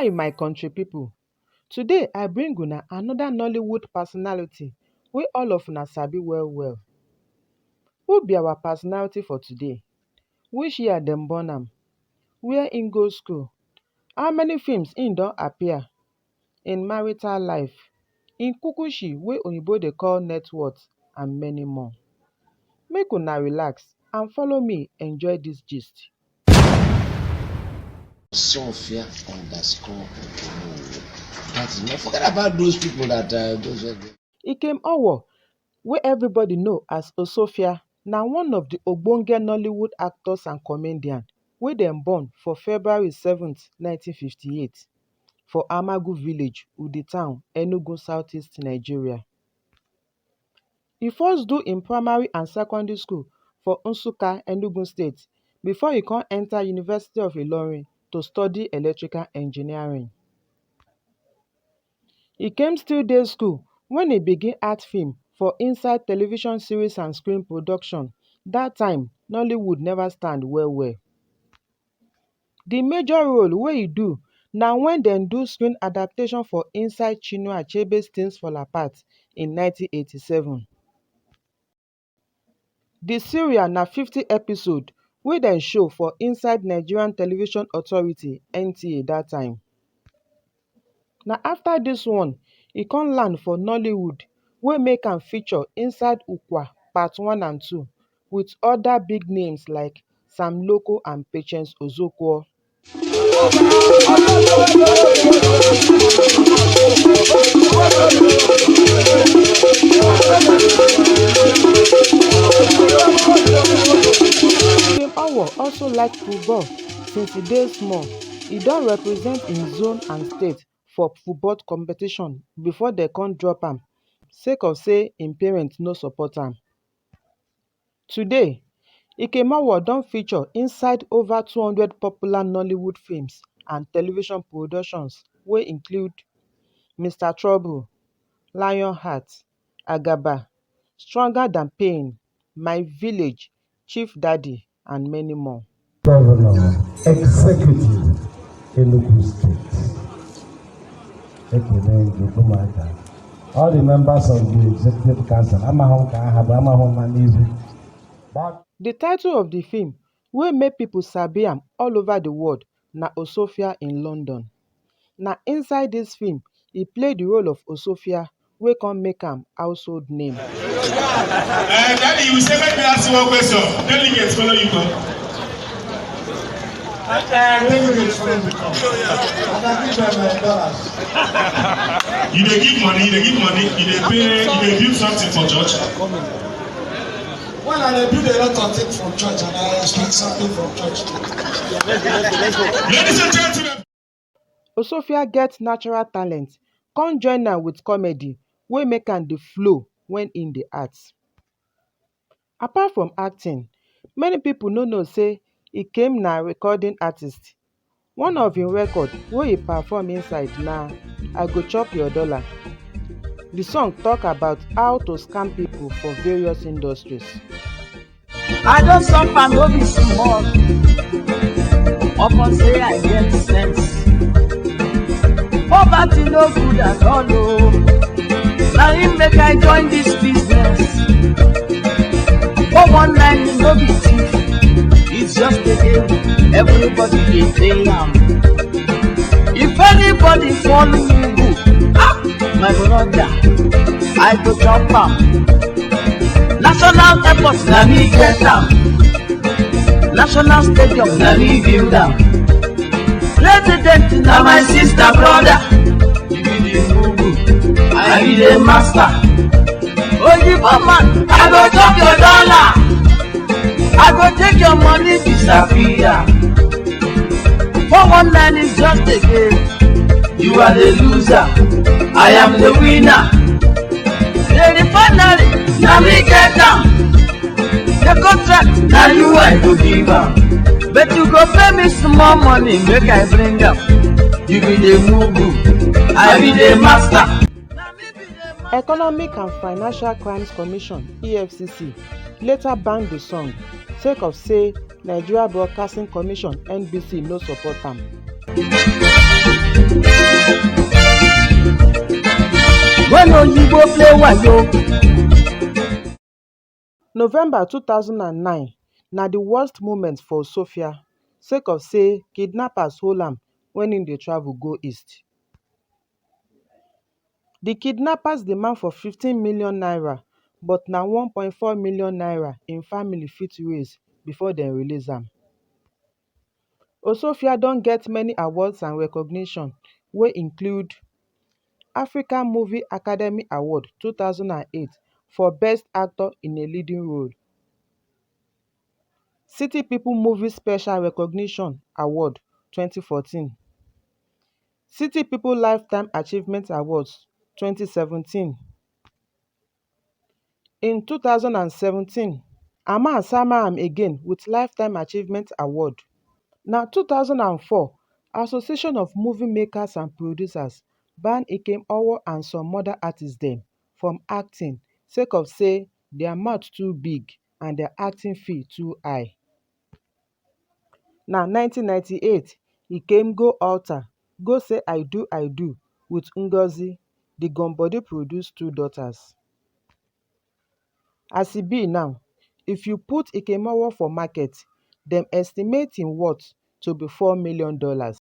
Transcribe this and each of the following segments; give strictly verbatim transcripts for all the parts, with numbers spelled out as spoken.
Hey, my country people. Today, I bring una another Nollywood personality wey all of una sabi well well. Who be our personality for today? Which year dem born am? Where im go school? How many films im don appear? Im marital life? Im kukushi wey oyibo dey call net worth and many more. Make una relax and follow me enjoy this gist. Sophia underscore Okonowo. That is not forget about those people that uh, those were Ikem Owo, wey everybody know as Osofia, na one of the ogbonge Nollywood actors and comedian wey dem born for February seventh, nineteen fifty-eight for Amagu village, Udi town, Enugu, Southeast Nigeria. E first do im primary and secondary school for Nsukka, Enugu State, before e come enter University of Ilorin to study electrical engineering. Ikem still dey school when e begin act film for inside television series and screen production. That time, Nollywood never stand well well. The major role wey e do na when dem do screen adaptation for inside Chinua Achebe's Things Fall Apart in nineteen eighty-seven. The serial na fifty episode wey dem show for inside Nigerian Television Authority, N T A, that time. Na after this one, e come land for Nollywood, wey make am feature inside Ukwa Part one and two with other big names like Sam Loco and Patience Ozokwor. Ikem Owo also like football since e dey small. E don represent im zone and state for football competition before dem come drop am sake of say im parents no support am. Today, Ikem Owo don feature inside over two hundred popular Nollywood films and television productions wey include Mister Trouble, Lionheart, Agaba, Stronger Than Pain, My Village, Chief Daddy and many more. Governor, Executive, Enugu State. Ekene Ndukwumaka. All the members of the Executive Council, amaghị m ka aha bụ amaghị m ma n'izu. But The title of the film wey make people sabi am all over the world na Osofia in London. Na inside this film e play the role of Osofia wey come make am household name. Uh, Daddy, you say make me ask you one question. Delegates follow you come. Uh, delegates follow me come. And I give them uh, dollars. You dey give money, you dey give money, you dey pay, you dey build something for church. Well, I dey build a lot of things from church and I expect something from church too. Ladies and gentlemen. Osofia get natural talent, come join am with comedy wey make am dey flow when im dey act. Apart from acting, many people no know say Ikem na recording artist. One of im record wey e perform inside na I Go Chop Your Dollar. The song talk about how to scam people for various industries. I don suffer no be small. Upon say I get sense. Poverty no good at all o. Na him make I join this business. Four one nine no be thief. It's just a game. Everybody dey play am. If anybody fall mugu, ah, my brother, I go chop am. National airport na me get am. National stadium na me build am. President na my sister brother. You be the mugu, I be the master. Oyibo man, I go chop your dollar. I go take your money disappear. Four one nine is just a game. You are the loser. I am the winner. The refinery, na me get am. The contract, na you I go give am. But you go pay me small money, make I bring am. You be the mugu, I be the master. Economic and Financial Crimes Commission, E F C C, later ban the song sake of say Nigeria Broadcasting Commission, N B C, no support am. When Oyibo play wayo. November two thousand and nine na di worst moment for Sofia sake of say kidnappers hold am wen im dey travel go east. Di kidnappers demand for fifteen million naira but na one point four million naira im family fit raise before dem release am. Osofia don get many awards and recognition wey include African Movie Academy Award two thousand and eight for Best Actor in a Leading Role, City People Movie Special Recognition Award twenty fourteen, City People Lifetime Achievement Awards twenty seventeen. In two thousand and seventeen, Ama sama am again with Lifetime Achievement Award. Na two thousand and four, Association of Movie Makers and Producers ban Ikem Owo and some other artists dem from acting sake of say their mouth too big and their acting fee too high. Na nineteen ninety-eight, Ikem go altar, go say I do, I do with Ngozi, the Gombodi produce two daughters. As e be now, if you put Ikemowo for market, dem estimate im worth to be four million dollars.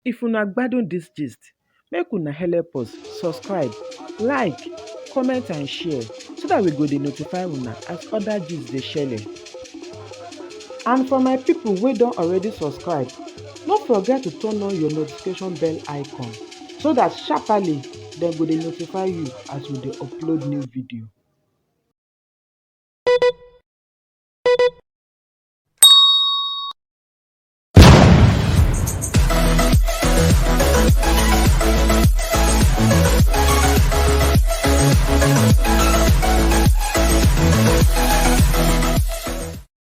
If una gbadun dis gist, make una help us subscribe, like, comment and share so that we go dey notify una as other gist dey shele. And for my people wey don already subscribe, no forget to turn on your notification bell icon so that sharply dem go dey notify you as we dey upload new video.